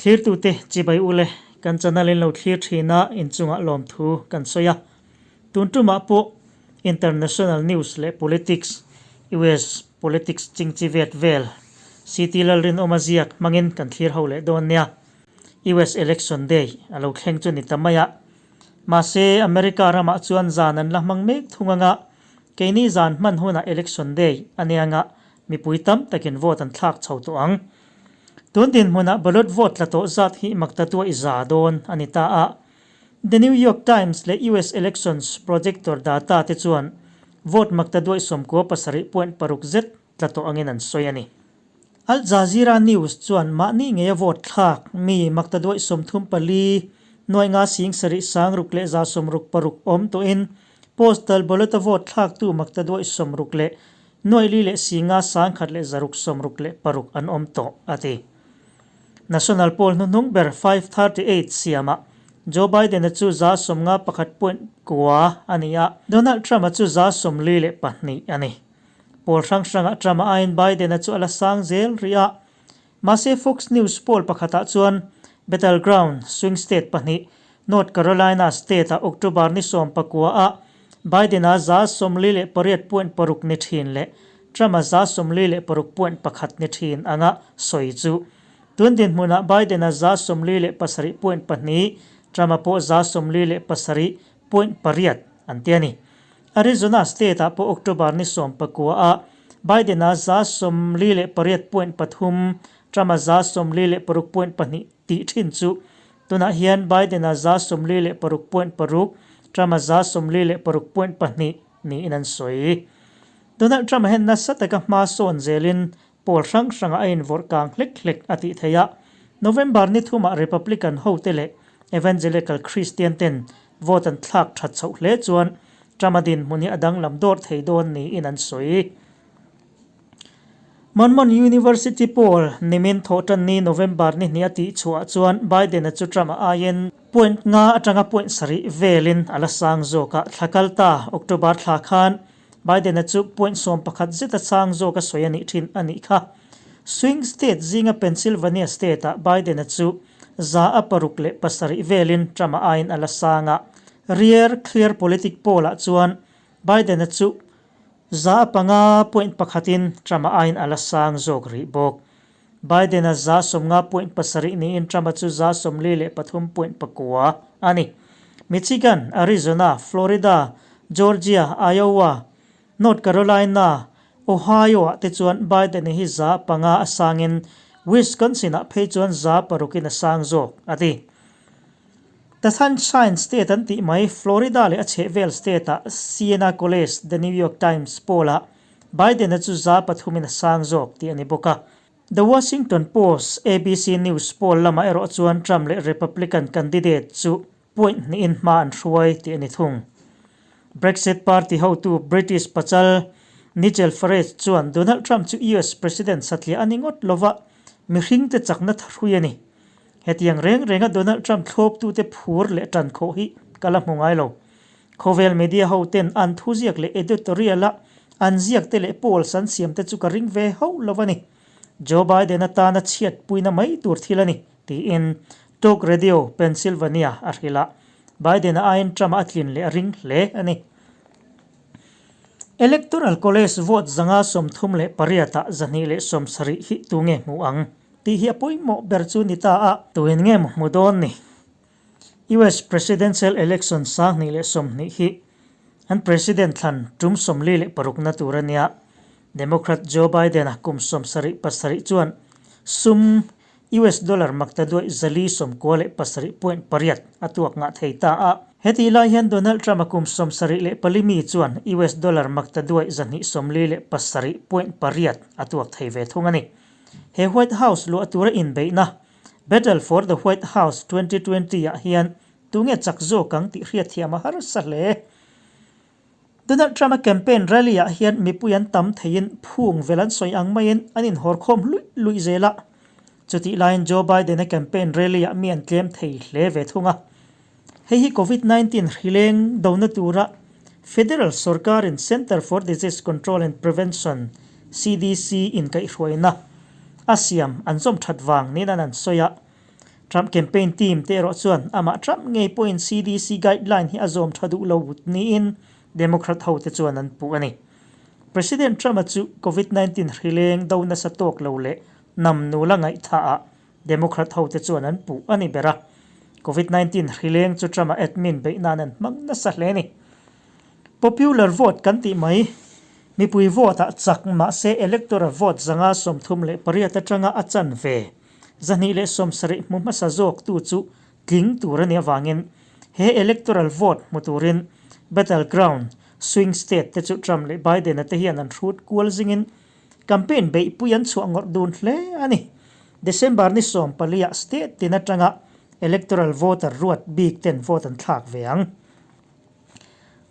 Thlirtute chibai ule kan channel in lo thlir thin a inchungah lawmthu kan sawi a. Tun tumah pawh international news leh politics, US politics chingchi vet vel, CT Lalrinawma ziak hmangin kan thlir ho leh dawn nia. US election day a lo thleng chu ni ta mai a. Mahse America ramah chuan zan an la hmang mek thung anga keini zan hman hunah election day a nia anga mipui tam takin vote an thlak chho tawh ang. Tun dinhmunah ballot vote tla tawh zat hi mak ta tuaih za dawn a ni ta a. The New York Times leh US Elections Projector data te chuan vote mak ta duaih 97.6 zet tla tawh angin an sawi a ni. Al Jazeera News chuan mahni ngeia vote thlak mi mak ta duaih 34 nuai nga sing sarih sang ruk leh za sawmruk paruk awm tawhin postal ballot-a vote thlaktu mak ta duaih sawmruk leh nuai li leh singa sangkhat leh zaruk sawmruk leh paruk an awm tawh, a ti. National poll hnuhnung ber 538 siamah Joe Biden-a chu 51.9 a ni a, Donald Trump-a chu 42 a ni. Poll hrang hrangah Trump-a aiin Biden-a chu a la sang zel rih a. Mahse Fox News poll pakhatah chuan battleground swing state pahnih North Carolina state-ah October ni 19-ah Biden-a 48.6 ni thin leh Trump-a 46.1 ni thin anga sawi chu tun dinhmunah Biden-a 47.2, Trump-a pawh 47.8 an ti a ni. Arizona state-ah pawh October ni 19-ah Biden-a 48.3, Trump-a 46.2 tih thin chu tunah hian Biden-a 46.6, Trump-a 46.2 niin an sawi. Donald Trump-a hian nasa taka hma sawn zelin pawl hrang hrangah a invawrh kang hlek hlek a tih theih a. November ni thumah Republican hote leh Evangelical Christian ten vote an thlak that chhoh hle chuan Trump-a dinhmun hi a danglam dawr thei dawn niin an sawi. Monmon University poll nimin thawhtanni November ni hnih a tih chhuah chuan Biden-a chu Trump-a aiin point nga atanga point sarih velin a la sang zawk a, thla kal ta October thla khan Biden-a chu point 11 zeta sang zawk a sawi a nih thin a nih kha. Swing state zinga Pennsylvania state-ah Biden-a chu 607 velin Trump-a aiin a la sang a, Rear Clear Politic poll-ah chuan Biden-a chu 5.1 in Trump-a aiin a la sang zawk rih bawk. Biden-a 50.7 niin Trump-a chu 43.9 a ni. Michigan, Arizona, Florida, Georgia, Iowa, North Carolina, Ohio-ah te chuan Biden-a hi 5 a sangin Wisconsin-ah phei chuan 6 in a sang zawk, a ti. The Sunshine State an tih mai Florida leh a chhehvel state-ah Siena College, The New York Times poll-ah Biden-a chu 3 in a sang zawk tih a ni bawk a. The Washington Post, ABC News poll lamah erawh chuan Trump leh Republican candidate chu point hnihin hma an hruai tih a ni thung. Brexit Party hotu British pachal Nigel Farage chuan Donald Trump chu US President satliah a ni ngawt lova, mihringte chakna thahrui a ni. Hetiang reng renga Donald Trump thlawptute phur leh tan khawh hi ka la hmu ngai lo. Khawvel media ho ten an thuziak leh editorial-a an ziakte leh polls an siamte chu ka ring ve hauh lo a ni. Joe Biden atana chhiatpuina mai tur thil a ni, tiin Talk Radio Pennsylvania a hrilh a. Biden-a aiin Trump-a a tlin leh a ring hle a ni. Electoral College vote 538-ah 270 hi tunge hmu ang? Tih hi a pawimawh ber chu ni ta a. Tuin nge maw hmu dawn ni? US Presidential Election 2020 hi an President thlan tum 46 na tur a nia. Democrat Joe Biden-a kum 77 chuan sum US dollar makta duaih 497.8 a tuak ngah thei ta a. Hetih lai hian Donald Trump-a kum 74 mi chuan US dollar makta duaih 247.8 a tuak thei ve thung a ni. He White House luah tura inbeihna, Battle for the White House 2020 ah hian tunge chak zawk ang tih hriatthiam a harsa hle. Donald Trump-a campaign rally ah hian mipui an tam theiin phung vel an sawi ang maiin an inhawrkhawm luih luih zel a. Chutih laiin Joe Biden-a campaign rally ah mi an tlem thei hle ve thung a. Hei hi Covid-19 hrileng dona tura Federal sorkarin Center for Disease Control and Prevention, CDC, in kaihhruaina a siam an zawm that vang niin an an sawi a. Trump campaign team te erawh chuan amah Trump ngei pawhin CDC guideline hi a zawm tha duh lo niin Democrat hote chuan an puh a ni. President Trump-a chu Covid 19 hrileng do nasa tawk lo leh nam nula ngaihthaah Democrat hote chuan an puh a ni ber a. Covid 19 hrileng chu Trump-a admin beih nan an hmang nasa hle a ni. Popular vote kan tih mai. Mipui vote-ah chak mahse electoral vote 138 atanga a chan ve. 270 hmu hmasa zawktu chu tling tur a nih avangin he electoral vote hmu turin battleground swing state te chu Trump leh Biden-a te hian an hrut kual zingin campaign beihpui an chhuah ngawrh dun hle a ni. December ni 14 ah state tin atanga electoral voter ruat bik ten vote an thlak ve ang.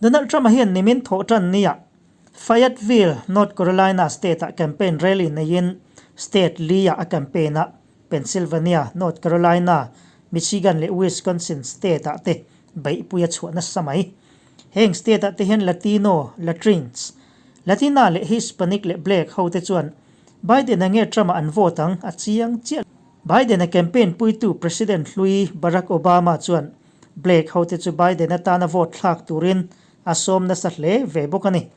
Donald Trump-a hian nimin thawh tan nia Fayetteville, North Carolina state-ah campaign rally neiin state li-ah a campaign a, Pennsylvania, North Carolina, Michigan leh Wisconsin state-ah te beihpui a chhuah nasa mai. Heng state-ah te hian Latino, Latrines, Latina leh Hispanic leh Black ho te chuan Biden-a nge Trump-a an vote ang a chiang chiah. Biden-a campaign puitu President hlui Barack Obama chuan Blake hote chu Biden atana vote thlak turin a sawm nasa hle ve bawk a ni.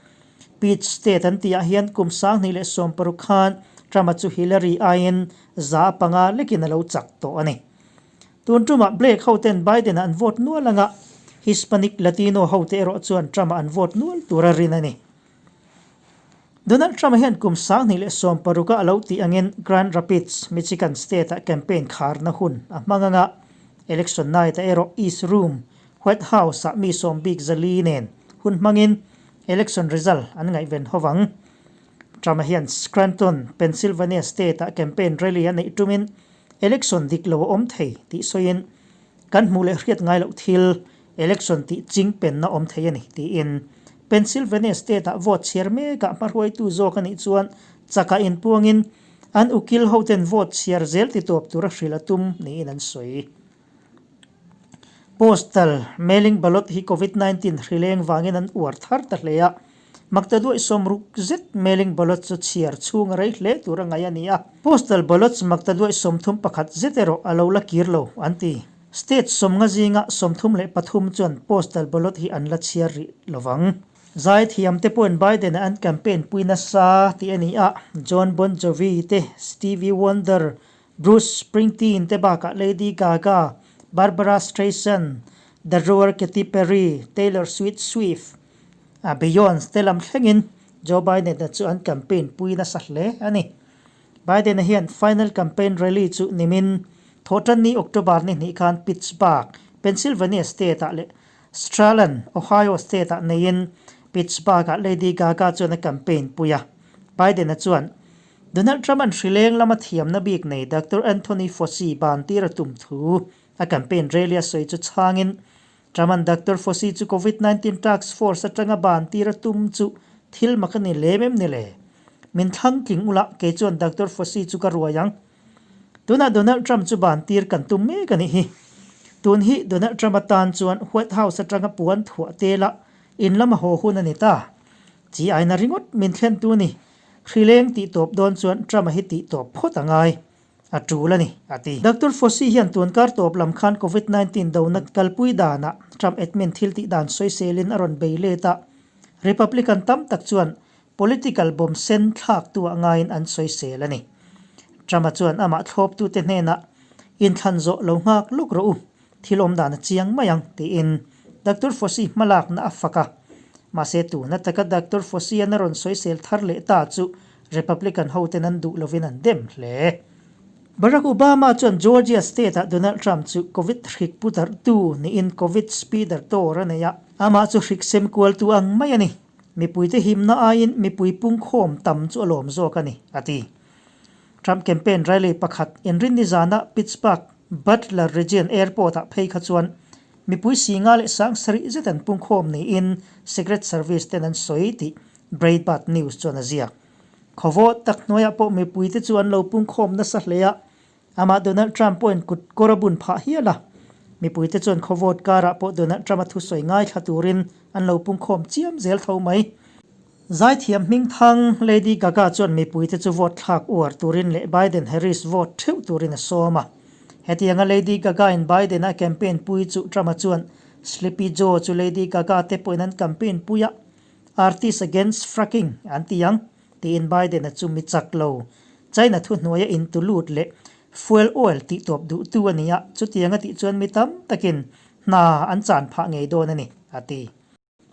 Peach State an tihah hian kum 2016 khan Trump-a chu Hillary aiin 5% lekin a lo chak tawh a ni. Tun tumah Blake hoten Biden-a an vote nual anga Hispanic Latino hote erawh chuan Trump-a an vote nual tur a rin a ni. Donald Trump-a hian kum 2016-a a lo tih angin Grand Rapids, Michigan state-ah campaign kharna hun a hmang anga election night-ah erawh East Room, White House-ah mi sawm bik 400 nen hun hmangin election result an ngaihven ho vang. Trump-a hian Scranton, Pennsylvania state-ah campaign rally a neih tumin election dik lo a awm thei tih sawiin Kan hmuh leh hriat ngai loh thil election tih ching penna awm thei a ni, tiin Pennsylvania state-ah vote chhiar mekah hmahruaitu zawk a nih chuan chakah inpuangin an ukil hoten vote chhiar zel ti tawp tura hrilh a tum niin an sawi. Postal mailing ballot hi Covid 19 hrileng vangin an uar thar ta hle a, Maktaduai 60 zet mailing ballot chu chhiar chhung a rei hle tur a ngaih a ni a. Postal ballots maktaduai 31 zet erawh a lo la kir lo, an ti. State 50 zinga 33 chuan postal ballot hi an la chhiar rih lo vang. Zaithiam te pawhin Biden-a an campaign pui nasa tih a ni a, Jon Bon Jovi te, Stevie Wonder, Bruce Springsteen te bakah Lady Gaga, Barbra Streisand, The Roar Katy Perry, Taylor Swift Swift, A Beyonce te lam thlengin Joe Biden-a chu an campaign pui nasa hle a ni. Biden-a hian final campaign rally chu nimin Thawhtanni October ni hnih khan Pittsburgh, Pennsylvania state-ah leh Strahland, Ohio state-ah neiin Pittsburgh-ah Lady Gaga chuan a campaign pui a. Biden-a chuan Donald Trump-a'n hrileng lama thiamna bik nei Doctor Anthony Fauci ban tir a tum thu a campaign rally a sawi chu chhangin Truman Doctor Fauci chu Covid 19 Task Force atanga ban tir a tum chu thil mak a ni lem em ni le? Min thlang tling ula, kei chuan Doctor Fauci chu ka ruai ang. Tunah Donald Trump chu ban tir kan tum mek a nih hi. Tun hi Donald Trump atan chuan White House atanga puan thuah tela in lama haw hun a ni ta. Chi aina ringawt min thlen tu ni. Hrileng tih tawp dawn chuan Trump-a hi tih tawp phawt a ngai. A tul a ni, a ti. Doctor Fauci hian tun kar tawp lam khan Covid 19 dona kalpui danah Trump admin thil tih dan sawiselin a rawn bei let a, Republican tam tak chuan political bomb sen thlaktu ah ngaiin an sawisel a ni. Trump-a chuan amah thlawptute hnenah, Inthlan zawh lo nghak luk rawh u, thil awm dan a chiang mai ang, tiin Doctor Fauci hmalakna a fak a. Mahse tuna taka Doctor Fauci-an a rawn sawisel thar leh ta chu Republican hoten an duh lovin an dem hle. Barack Obama chuan Georgia state-ah Donald Trump chu Covid hrik pu darhtu niin Covid speeder dawr a nei a, amah chu hrik sem kualtu ang mai a ni. Mipuite himna aiin mipui pungkhawm tam chu a lawm zawk a ni, a ti. Trump campaign rally pakhat inrinni zana Pittsburgh Butler Region Airport-ah phei kha chuan mipui 5,070 zet an pungkhawm niin Secret Service ten an sawi tih Breitbart News chuan a ziak. Khawvawt tak hnuaiah pawh mipuite chu an lo pungkhawm nasa hle a, amah Donald Trump pawhin kut kawr a bun phah hial a. Mipuite chuan khawvawt karah pawh Donald Trump-a thusawi ngaithla turin an lo pungkhawm chiam zel tho mai. Zaithiam hmingthang Lady Gaga chuan mipuite chu vote thlak uar turin leh Biden-Harris vote theuh turin a sawm a. Hetianga Lady Gaga-in Biden-a campaign pui chu Trump-a chuan Sleepy Joe chu Lady Gaga te pawhin an campaign pui a, Artist against fracking an ti ang, tiin Biden-a chu mi chak lo, China thuhnuaia intu lut leh fuel oil tihtawp duhtu a ni a, chutianga tih chuan mi tam takin hna an chan phah ngei dawn a ni, a ti.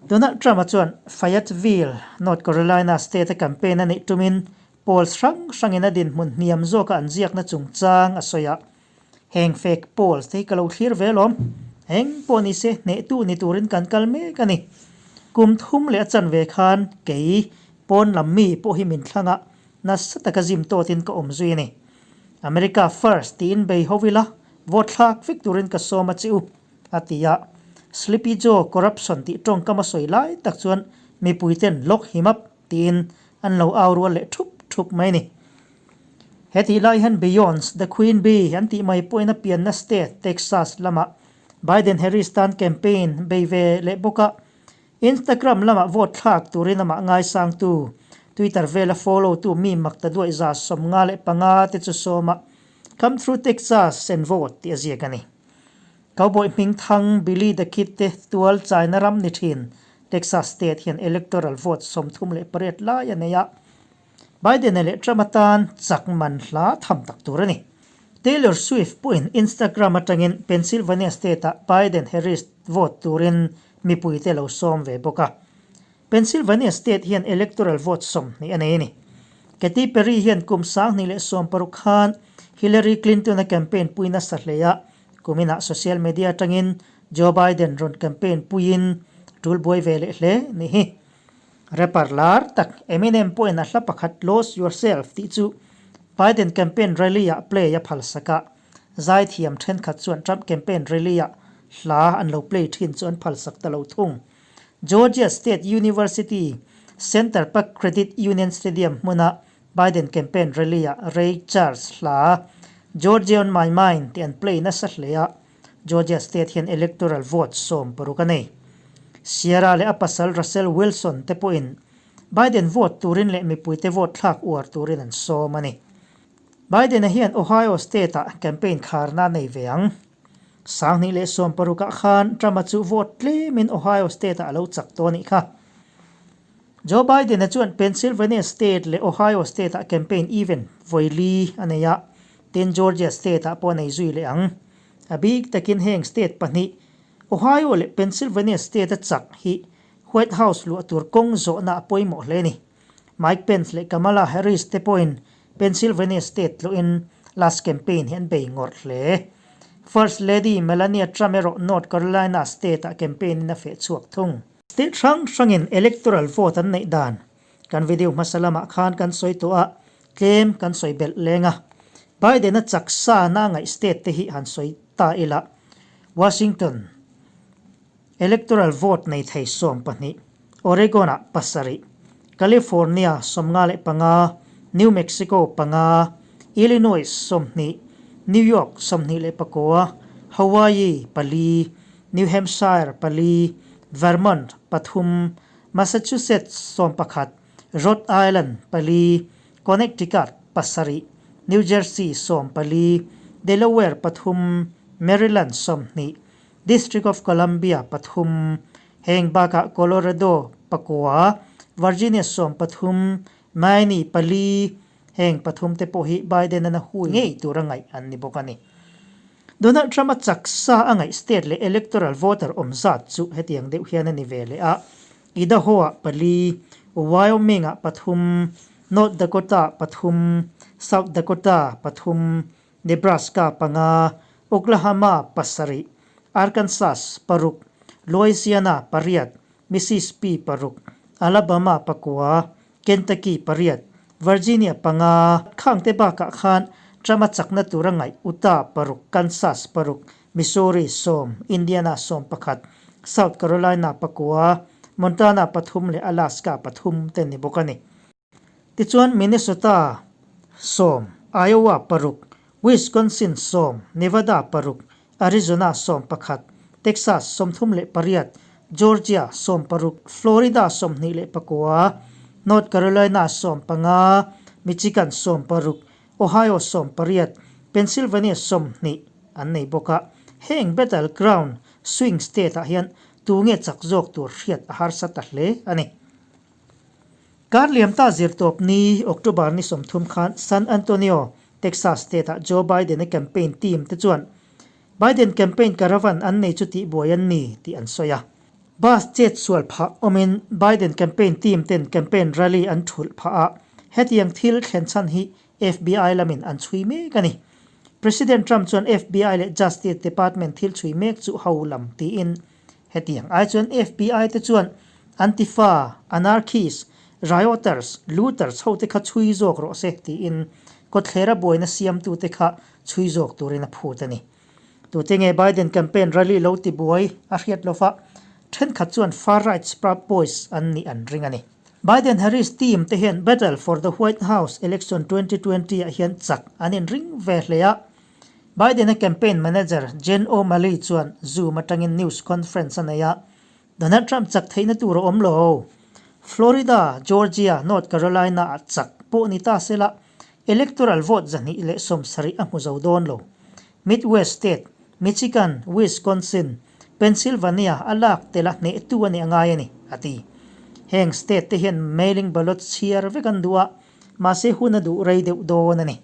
Donald Trump-a chuan Fayetteville, North Carolina state-a campaign a neih tumin polls hrang hrangin a dinhmun hniam zawka an ziakna chungchang a sawi a. Heng fake polls te hi ka lo thlir ve alawm. Eng pawh ni se hnehtu ni turin kan kal mek a ni. Kum thum leh a chanve khan kei pawn lam mi pawh hi min thlang a, nasa taka zim tawtin ka awm zui a ni. America first tiin bei ho ila, vote thlak vek turin ka sawm a che u, a ti a. Sleepy Joe corruption tih tawngkam a sawi lai tak chuan mipuiten lock him up tiin an lo au rual leh thup thup mai a ni. He tih lai hian Beyonce, The Queen Bee an tih mai pawhin a pianna state Texas lamah Biden-Harris tan campaign bei ve leh bawk a, Instagram lamah vote thlak turin amah ngaisangtu, Twitter vela follow tu mi makta duaih 55 te chu sawma Come through Texas and vote tih a ziak a ni. Cowboy hmingthang Billy the Kid te tual chaina ram ni thin Texas state hian electoral vote 38 lai a nei a, Biden-a leh Trump atan chak man hla tham tak tur a ni. Taylor Swift pawhin Instagram atangin Pennsylvania state-ah Biden-Harris vote turin mipuite lo sawm ve bawk a. Pennsylvania state hian electoral vote 20 a nei a ni. Katy Perry hian kum 2016 khan Hillary Clinton-a campaign pui nasa hle a, kuminah social media atangin Joe Biden rawn campaign puiin tul buai ve leh hle ni hi. Rapper lar tak Eminem pawhin a hla pakhat Lose Yourself tih chu Biden campaign rally-ah play a phalsak a, zaithiam thenkhat chuan Trump campaign rally-ah hla an lo play thin chu an phalsak ta lo thung. Georgia State University Center Park Credit Union Stadium hmuna Biden campaign rally-ah Ray Charles hla Georgia on my mind tih an play nasa hle a, Georgia State hian electoral vote 60 a nei. Sierra leh a pasal Russell Wilson te pawhin Biden vote turin leh mipuite vote thlak uar turin an sawm a ni. Biden-a hian Ohio State-ah campaign kharna a nei ve ang. 2016-ah khan Trump-a chu vote tlemin Ohio State-ah a lo chak tawh a nih kha. Joe Biden-a chuan Pennsylvania State leh Ohio State-ah campaign event vawi li a nei a, tin Georgia State-ah pawh a nei zui leh ang. A bik takin heng state pahnih, Ohio leh Pennsylvania State-a chak hi White House luah tur kawng zawhna a pawimawh hle a ni. Mike Pence leh Kamala Harris te pawhin Pennsylvania State tluhin last campaign hi an bei ngawrh hle. First Lady Melania Trump erawh North Carolina State-ah campaign-in a feh chhuak thung. State hrang hrangin electoral vote an neih dan kan video hmasa lamah khan kan sawi tawh a, tlem kan sawi belh leng a. Biden-a chak sa na ngaih state te hi han sawi ta ila, Washington electoral vote nei thei 12, Oregon-ah 7, California 55, New Mexico 5, Illinois 20, New York 29, Hawaii 4, New Hampshire 4, Vermont 3, Massachusetts 11, Rhode Island 4, Connecticut 7, New Jersey 14, Delaware 3, Maryland 20, District of Columbia 3, heng bakah Colorado 9, Virginia 13, Maine 4, heng pathum te pawh hi Biden-an a hui ngei tur a ngaih an ni bawk a ni. Donald Trump-a chak sa a ngaih state leh electoral voter awm zat chu hetiang deuh hian a ni ve leh a, Idaho-ah 4, Wyoming-ah 3, North Dakota-ah 3, South Dakota 3, Nebraska 5, Oklahoma 7, Arkansas 6, Louisiana 8, Mississippi 6, Alabama 9, Kentucky 8, Virginia 5, khangte bakah khan Trump-a chakna tura ngaih Utah 6, Kansas 6, Missouri 10, Indiana 11, South Carolina 9, Montana 3 leh Alaska 3 te ni bawk a ni. Tichuan Minnesota 10, Iowa 6, Wisconsin 10, Nevada 6, Arizona 11, Texas 38, Georgia 16, Florida 29, North Carolina 15, Michigan 16, Ohio 18, Pennsylvania 20. an nei bawk a. Heng battleground swing state-ah hian tunge chak zawk tur hriat a harsa ta hle a ni. Kar liam ta zirtawp ni, October ni 30 khan San Antonio, Texas state-ah Joe Biden-a campaign team te chuan Biden campaign caravan an nei chu tihbuai an ni tih an sawi a. Bus chet sual phah awmin Biden campaign team ten campaign rally an thulh phah a, hetiang thil thlen chhan hi FBI lamin an chhui mek a ni. President Trump chuan FBI leh Justice Department thil chhui mek chu ho lam tiin hetiang ai chuan FBI te chuan Antifa, anarchist, rioters, looters hote kha chhui zawk rawh se tiin kawtthlera buaina siamtute kha chhui zawk turin a phut a ni. Tute nge Biden campaign rally lo tibuai a hriat lova, thenkhat chuan far-right Proud Boys an nih an ring a ni. Biden-Harris team te hian battle for the White House election 2020 ah hian chak an inring ve hle a. Biden-a campaign manager Jen O'Malley chuan Zoom atangin news conference a nei a, Donald Trump chak theihna tur a awm lo. Florida, Georgia, North Carolina ah chak pawh ni ta sela, electoral vote 270 a hmu zo dawn lo. Midwest state, Michigan, Wisconsin, Pennsylvania a lak tel a hnehtu a nih a ngai a ni, a ti. Heng state te hian mailing ballot chhiar vek an duh a, mahse hun a duh rei deuh dawn a ni.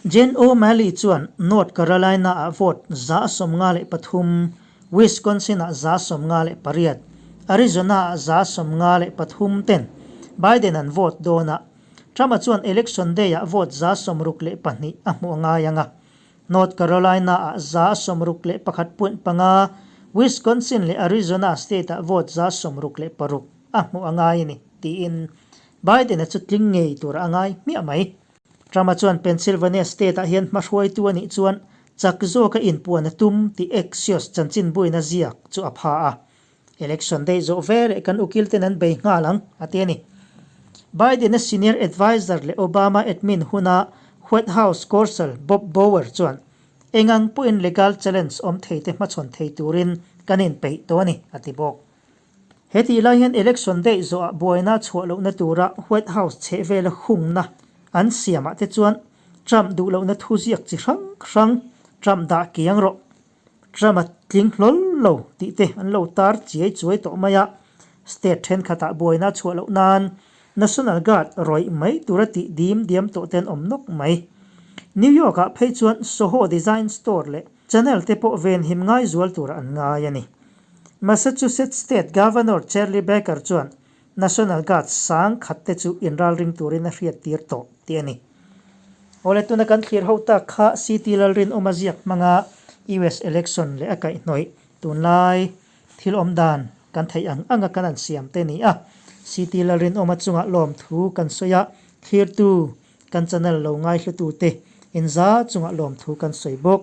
Jen O'Malley chuan North Carolina-ah vote 53, Wisconsin-ah 58, Arizona-ah 53 ten Biden an vote dawn a, Trump-a chuan election day-ah vote 62 a hmuh a ngai ang a. North Carolina-ah 61.5, Wisconsin leh Arizona state-ah vote 66 a hmuh a ngai a ni, tiin Biden-a chu tling ngei tur a ngai hmiah mai. Trump-a chuan Pennsylvania state-ah hian hmahruaitu a nih chuan chak zawka inpuan a tum tih Axios chanchinbuina ziak chu a pha a. Election day zawh veleh kan ukil ten an bei nghal ang, a ti a ni. Biden-a senior adviser leh Obama admin huna White House counsel Bob Bauer chuan engang pawhin legal challenge awm theite hmachhawn thei turin kan inpeih tawh a ni, a ti bawk. He tih lai hian election day zawhah buaina chhuah lohna tura White House chhehvela hungna an siamah te chuan Trump duh lohna thu ziak chi hrang hrang Trump dah kiang rawh, Trump a tling hlawl lo tih te an lo tar chiai chuai tawh mai a. State thenkhatah buaina chhuah loh nan National Guard rawih mai tura tih dim diam tawh te an awm nawk mai. New York-ah phei chuan Soho Design Store leh Chanel te pawh venhim ngai zual tura an ngai a ni. Massachusetts State Governor Charlie Baker chuan National Guard sang khat te chu inralring turin a hriattir tawh tih a ni. Awle tuna kan thlir ho tak kha CT Lalrinawma ziak hmanga US election leh a kaihhnawih tunlai thil awm dan kan theih ang anga kan an siam te ni a. CT Lalrinawma chungah lawmthu kan sawi a, thlirtu kan channel lo ngaihlutu te inza chungah lawmthu kan sawi bawk.